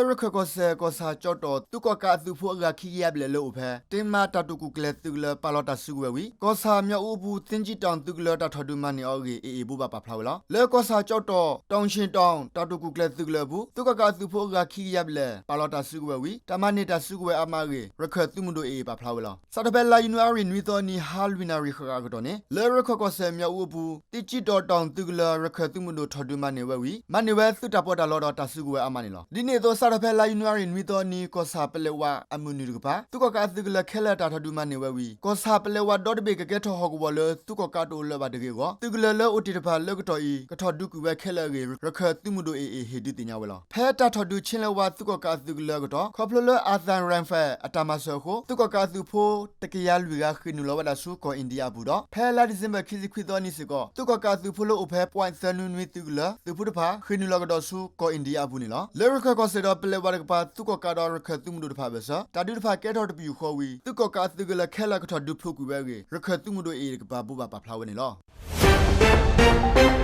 ရခၢၣ်ကီၢ်စဲၣ် ကီၢ်ဆၣ်ကၠီတီၣ် သုးကီၣ်ကးအသုးဖိအဂၤခံကယၤဘျဲၣ်လၢအိၣ်ဖဲ တ့မးတၢ်တိာ်ကူၣ်ကျဲၤသုးကလၢၤ ပာ်လီၤတၢ်စုကဝဲၤဝံၤ ကီၢ်ဆၣ်မၠၣ်အူအပူၤ သ့ကၠံတီၣ်သုးကလၢၤ တၢ်ထီၣ်ဒုးမၤန့ၢ်အီၤအဂ့ၢ် AA ဘိးဘၣ်ပာ်ဖျါဝဲလီၤ. လၢကီၢ်ဆၣ်ကၠီတီၣ် တီၣ်ဆ့ၣ်တီၣ် တၢ်တိာ်ကူၣ်ကျဲၤသုးကလၢၤအပူၤ သုးကီၣ်ကးအသုးဖိအဂၤခံကယၤဘျဲၣ် ပာ်လီၤတၢ်စုကဝဲၤဝံၤ တၢ်မၤန့ၢ်တၢ်စုကဝဲၤအါမးအဂ့ၢ် ရခၢၣ်သုးမုၢ်ဒိၣ် AA ပာ်ဖျါဝဲလီၤ. စးထီၣ်ဖဲလါယနူၤအါရံၤနွံသီအနံၤ ဟါလွံၢ်နၣ်ရံၣ်ဃၣ်ဃၣ်အကတီၢ်န့ၣ် လၢရခၢၣ်ကီၢ်စဲၣ်မၠၣ်အူအပူၤ သ့ကၠံတီၣ်တီၣ်သုးကလၢၤ ရခၢၣ်သုးမုၢ်ဒိၣ်ထီၣ်ဒုးမၤန့ၢ်ဝဲဝံၤ မၤန့ၢ်ဝဲသုးတၢ်ပီးတၢ်လီဒီးတၢ်စုကဝဲၤအါမးန့ၣ်လီၤ. ဒ်န့ၣ်အသိး စးထီၣ်ဖဲလါယနူၤအါရံၤနွံသီအနံၤ ကီၢ်ဆၣ်ပလဲၤဝးအမုၢ်နုာ်တကပၤ သုးကီၣ်ကးအသုးကလၢၤခဲလၢာ်တၢ်ထီၣ်ဒုးမၤန့ၢ်ဝဲဝံၤ ကီၢ်ဆၣ်ပလဲၤဝးဒီတဘ့ၣ်ကကဲထီၣ်ဟီၣ်ကဝီၤလၢသုးကီၣ်ကးတအိၣ်လၢၤဘၣ်တဂ့ၤအဂီၢ် သုးကလၢၤလၢအိၣ်တ့ၢ်တဖၣ်လၢကတီၢ်အံၤ ကထီၣ်ဒုးကွံာ်ဝဲခဲလၢာ်အဂ့ၢ် ရခၢၣ်သုးမုၢ်ဒိၣ် AA ဟ့ၣ်ဒုးသ့ၣ်ညါဝဲလီၤ. ဖဲတၢ်ထီၣ်ဒုးဆ့လဲၤဝးသုးကီၣ်ကးအသုးကလၢၤအကတီၢ် ခီဖျိလၢ Atham Rifle အတၢ်မၤစၢၤအဃိ သုးကီၣ်ကးအသုးဖိ တကယၤလွံၢ်ဂၤ ဃ့ၢ်နုာ်လီၤဝဲဒၣ်ဆူကီၢ်အ့ၣ်ဒံယါအပူၤဒီး ဖဲလါဒံၣ်စ့ဘၢၣ်ခံဆံခွံသီအနံၤစ့ၢ်ကီး သုးကီၣ်ကးအသုးဖိလၢအိၣ်ဖဲ ပွဲၣ်သၢနွံနွံ သုးကလၢၤ သုးဖိတဖၣ် ဃ့ၢ်နုာ်လီၤကဒီးဆူကီၢ်အ့ၣ်ဒံယါအပူၤန့ၣ်လီၤ. လၢရခၢၣ်ကီၢ်စဲၣ်ဒီးပလဲၤဝးတကပၤ သုးကီၣ်ကးဒီးရခၢၣ်သုးမုၢ်ဒိၣ်တဖၣ်အဘၢၣ်စၢၤ တၢ်ဒုးတဖၣ်ကဲထီၣ်တပယူာ်ဃီဝံၤ သုးကီၣ်ကးအသုးကလၢၤခဲလၢာ်ကထီၣ်ဒုးဖျိကွံာ်ဝဲအဂ့ၢ် ရခၢၣ်သုးမုၢ်ဒိၣ် AA တကပၤဘိးဘၣ်ပာ်ဖျါဝဲန့ၣ်လီၤ.